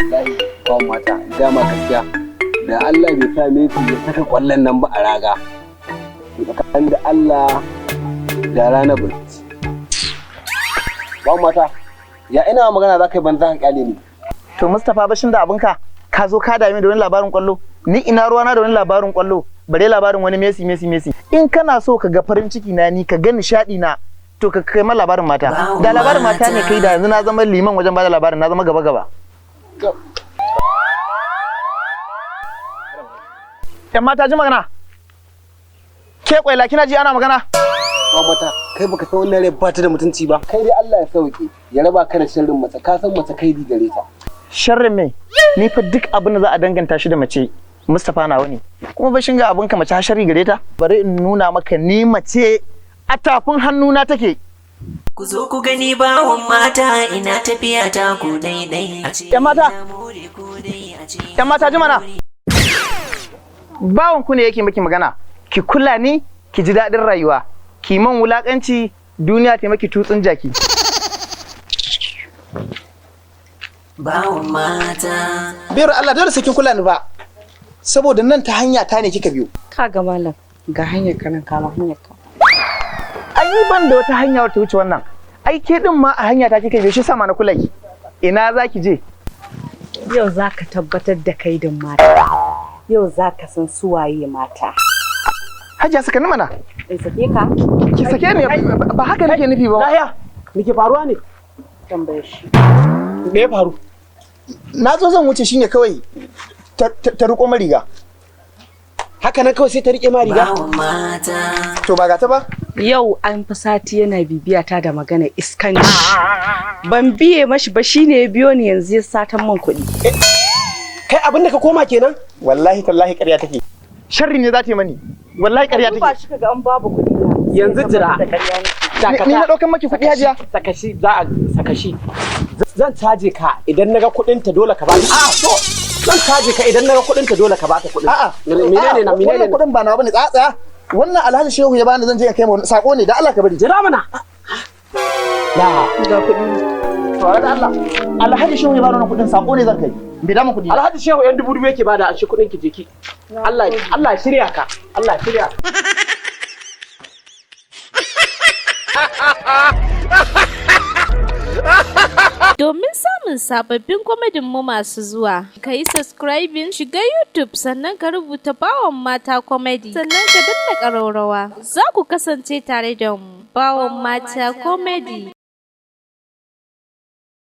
Wallahi ba mata dama gaskiya da Allah bai sa Messi ya saka kwallon nan ba a raga. Tsakanin da Allah da rana barci. Ba mata, ya ina magana za ka yi banza ka kyale ni? To Mustapha, bashin da abinka ka zo ka dame da wani labarin kwallo. Ni ina ruwana da wani labarin kwallo, bare labarin wani Messi, Messi, Messi? In kana so ka ga farin ciki na, ni ka ga nishadi na, to ka kai ma labarin mata. Da labarin mata ne kai, da yanzu na zama liman wajen bada labarin, na zama gaba gaba. Yan mata, ji magana. Ke kwaila, kina ji ana magana? Ba mata, kai baka san wannan rai ba ta da mutunci ba. Kai dai Allah ya sauke ya raba ka da sharrin mace, ka san mace kai gare ta. Sharrin me? Ni fa duk abin da za a danganta shi da mace, Mustapha nawa ne. Kuma bashin ga abinka, mace har sharri gare ta? Bari in nuna maka, ni mace a tafin hannuna take. Ku zo ku gani bawon mata, ina tafiya ta ku daidai. A ce Yan mata! na more ku dai, a ce Yan mata, ji mana. Bawan ku ne yake maki magana. Ki kula ni, ki ji daɗin rayuwa. Ki man wulakanci, duniya ta maki tutsun jaki. Bawon mata. Biyar Allah, dole sai kin kula ni ba. Saboda nan ta hanya ta ne kika biyo. Ka ga malam, ga hanyar ka nan, kama hanyar ka. Ai ni ban da wata hanya wata wuce wannan. Ai ke din ma a hanya ta kika biyo, shi sama na kula ki. Ina za ki je? Yau za ka tabbatar da kaidin mata. Yau za ka san suwaye mata. Hajiya, saka ni mana. In sake ka? Ki sake ni, ba haka nake nufi ba. Lahiya, me ke faruwa ne? Tambaye shi. Me ya faru? Na zo zan wuce shine kawai ta riko mariga. Haka nan kawai sai ta rike ma riga. Bawon mata. To ba ga ta ba? Yau an fi sati yana bibiya ta da magana iskanci. Ban biye mashi ba, shine ya biyo ni yanzu ya satan man kuɗi. Kai, abin da ka koma kenan? Wallahi tallahi ƙarya take. Sharri ne za ta yi mani. Wallahi ƙarya Duba take. shi ka ga an babu kuɗi na. Yanzu jira. Da ƙarya nake. Ni na ɗaukan maki kuɗi, Hajiya? Saka shi, za a saka shi. Zan caje ka idan naga kuɗin ta, dole ka ba ta. A'a, to zan caje ka idan naga kuɗin ta, dole ka ba ta kuɗin. A'a. Menene na A'a, menene wannan na? kuɗin ba nawa bane, tsaya tsaya. Wannan Alhaji Shehu ya bani, zan je in kai ma wani sako ne, da Allah ka bari. Jira mana. Ya. Ga kuɗi. Saurara da Allah. Alhaji Shehu ya bani wannan kuɗin, sako ne zan kai. Bai dama kuɗi. Alhaji Shehu yan 2000 yake bada, a shi kuɗin ki, je ki. Allah Allah ya shirya ka. Allah ya shirya ka. Domin samun sababbin kwamedin mu masu zuwa, ka yi subscribing, shiga YouTube, sannan ka rubuta Bawan Mata Comedy, sannan ka danna ƙaraurawa. Za ku kasance tare da mu, Bawan Mata Comedy.